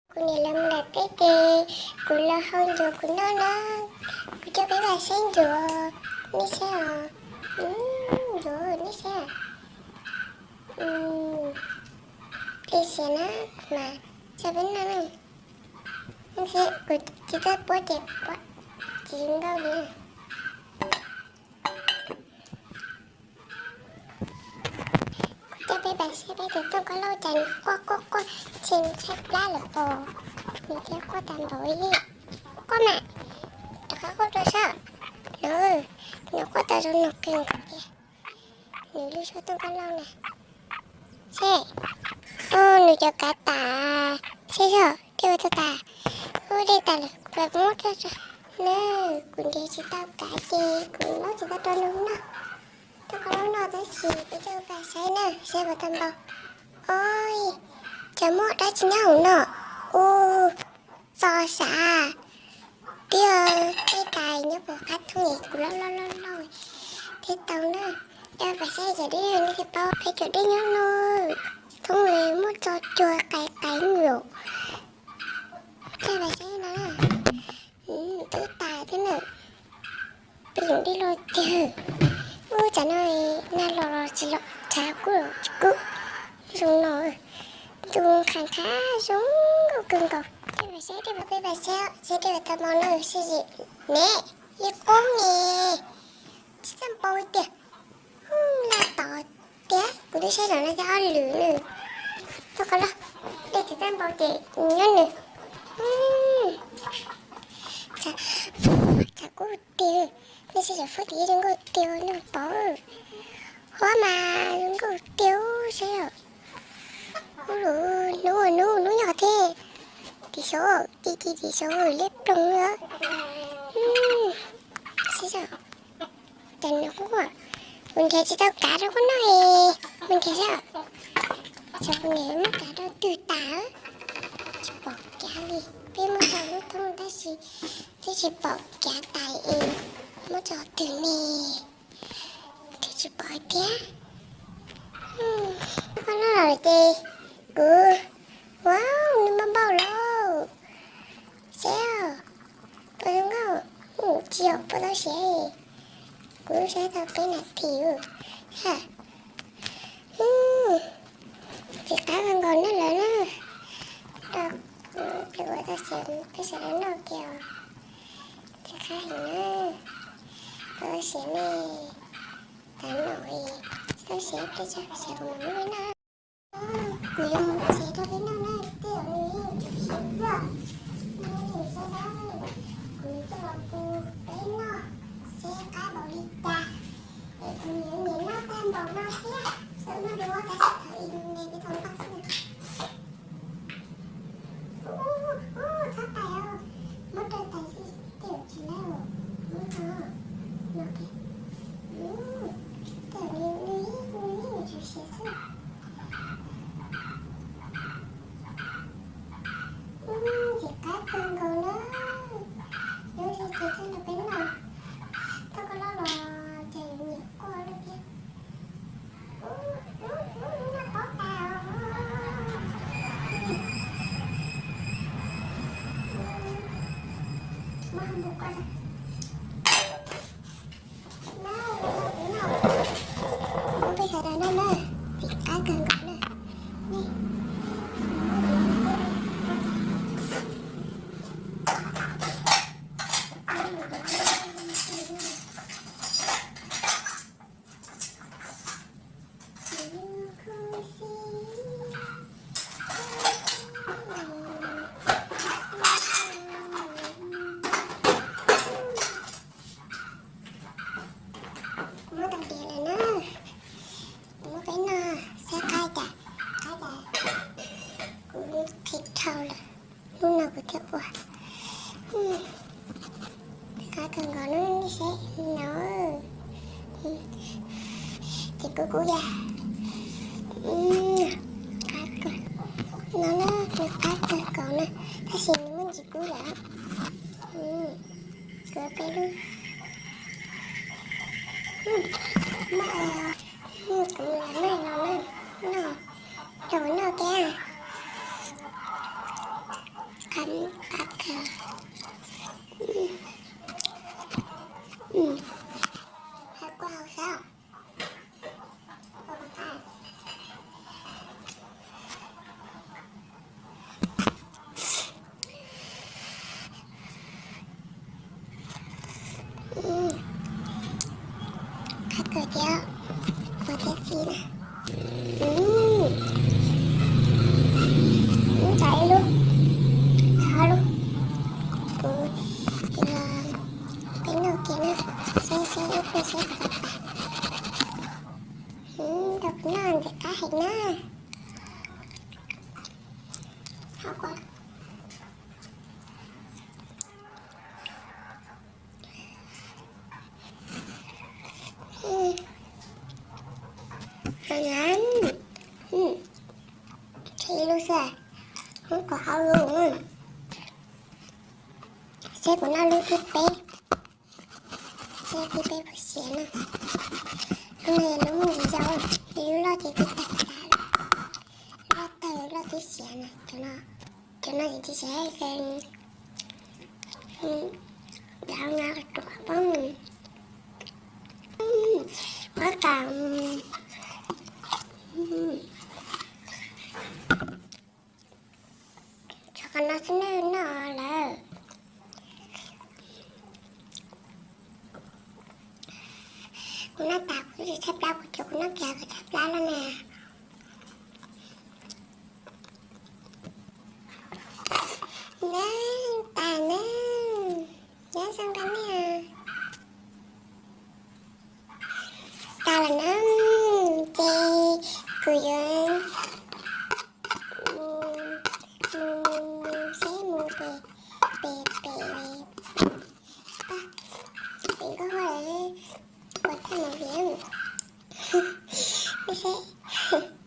Kuv niam lawv mus nram teb ces kuv los hau ncuav kuv noj na. Kuv coj peb vaj saib ncuav, nej saib os. Ncuav nej saib. Tej siav na, mas coj peb noj na. Kuv tsis txawj puab ces puab tsis nkauj li. Kuv coj peb vaj saib peb tus tooj kab lauj cas nws quaj quaj quaj, ntshe nws tshaib plab lawm os. Nws thiaj quaj tag npaum li. Quaj mas, rov qab quaj rau seb. Nws, nws quaj tau zoo nraug kawg nkaus thiab. Nws lub suab tooj kab lauj na. Seb, nws cov kav tas, seb yog dej ua txog tas, ub dej tas lawm kuv muab rau tso na. Kuv nrhiav tsis tau kav ces kuv muab tsis tau rau nws noj. Tooj kab lauj noj tab sis kuv coj peb vaj saib na, saib puas tau npau. Oj, cas muaj dab tsi nyob hauv no? Ub, txo sav. Twb yog tej tais nyob puag qab thoob es kuv loj loj loj loj thiab tau na. Coj peb saib cov dej nej thiaj paub peb cov dej nyob no. Thoob es muaj txo cuag qais qais lawm. Coj peb saib no, twb tais thiab na. Peb yoov dej loj tiag. Ub, tsam no nag los los tsis los, tshav kub los tsis kub. Zoo no, ntuj qhab qhab zoo nkauj kawg nkaus. Coj peb saib dej, peb pais saib seb dej puas tau npau na, seb zim ne, yeej qub ne, tsis txawj npau tiag. Nag tod tiag, kuv twb saib zaum no ces ob lwm nws. Tau qhov los, dej tsis txawj npau ces nyob nws. Tshav kub tiag, nej saib cov fwj tim zoo nkauj tiag nws pov. Huab mas zoo nkauj tiag saib os. Hnub, hnub, hnub nyob qhov thiab. Tim saud, tim tim tim saud liab ploog. Saib os. Cas nws quaj, kuv nrhiav tsis tau kav rau koj noj es, mus nrhiav saib. Tsam kuv niam muab kav rau twg tas, tsis pom kav li. Peb muab rau lub thoob tab sis twb tsis pom kav tas es, muab rau twg ne, twb tsis pom tiag. Koj noj los ces kuv, wow, nws npau npau lawm. Seb, puas zoo nkauj, tsis yog puas tau siav. Kuv saib tau peb nas this. Txiv qab kawg nkaus na lawv na. Ua tau siav peb sawv daws noj kiag. Txiv qab heev na. Puas tau siav ne? Tas noj, tsis tau siav peb tso siav kuv mam muab noj. Kuv yuav mus tsev rau peb noj na, tej zaum nws yeej tsis siav xwb. Nws yeej tsis siav, kuv coj los pub peb noj, seb qab npaum li cas. Es kuv yuav niam noj tag npaum no thiab, txawm muaj duav tab sis thaum ub ne peb tau noj xwb. Ub, ub, txhob tais os, muab rau tais xwb tej zaum tsis laib os, muab rau no thiab. Tej zaum nws, nws yeej tsis siav xwb. Txiv qab kawg nkaus na. Lub sij hawm txog rau peb noj, tau koj loj los ces nyiam quaj lawm thiab. Muab hau npua quaj. Peb sawv daws noj na, txiv qab kawg nkaus na. Kuv muab tau diav lawm na. Kuv muab peb noj, saib qab cas, qab cas. Kuv qhia dhau lawm, hnub no kuv thiaj ua. Qab kawg nkaus no, nej saib no. Ces kuv kuv yog qab kawg no na, nws qab kawg nkaus na, tab sis nws muaj ntsis kub lawm. Kuv peb lub, kuv los noj no na, noj, rau kuv noj thiab. Qab, qab kawg. Hab kuaj hau sab. Qab kawg thiab, ua thiab txi na. Ub, tau ib lub, ob lub, kuv tig los peb noj kiag na, seb seb ib pliag seb puas tau tas. Rau kuv noj ntxim qab heev na. Tshuav ib lub xwb, ub, kuv hau lub. Seb kuv noj lub thib peb, seb thib peb puas siav na. Lub no yog lub muaj ntsis yau, yus lub loj ces twb tag tas lawm. Loj tawg loj twb siav na, cov no, cov no ces tsis siav, cov no ruam poob. Muab tas. Tshuav qhov no xwb na, noj lawm. Kuv noj tas kuv tsis tshaib plab, kuv cov kuv noj kiag kuv tshaib plab lawm na. Nab tas na, nyob zoo nqa niag. Tas lawm na, ces kuv yuav mus, mus, mus seb mus pem, pem, pem, pem nkauj Huab, kuv thaj mus viv, peb seb.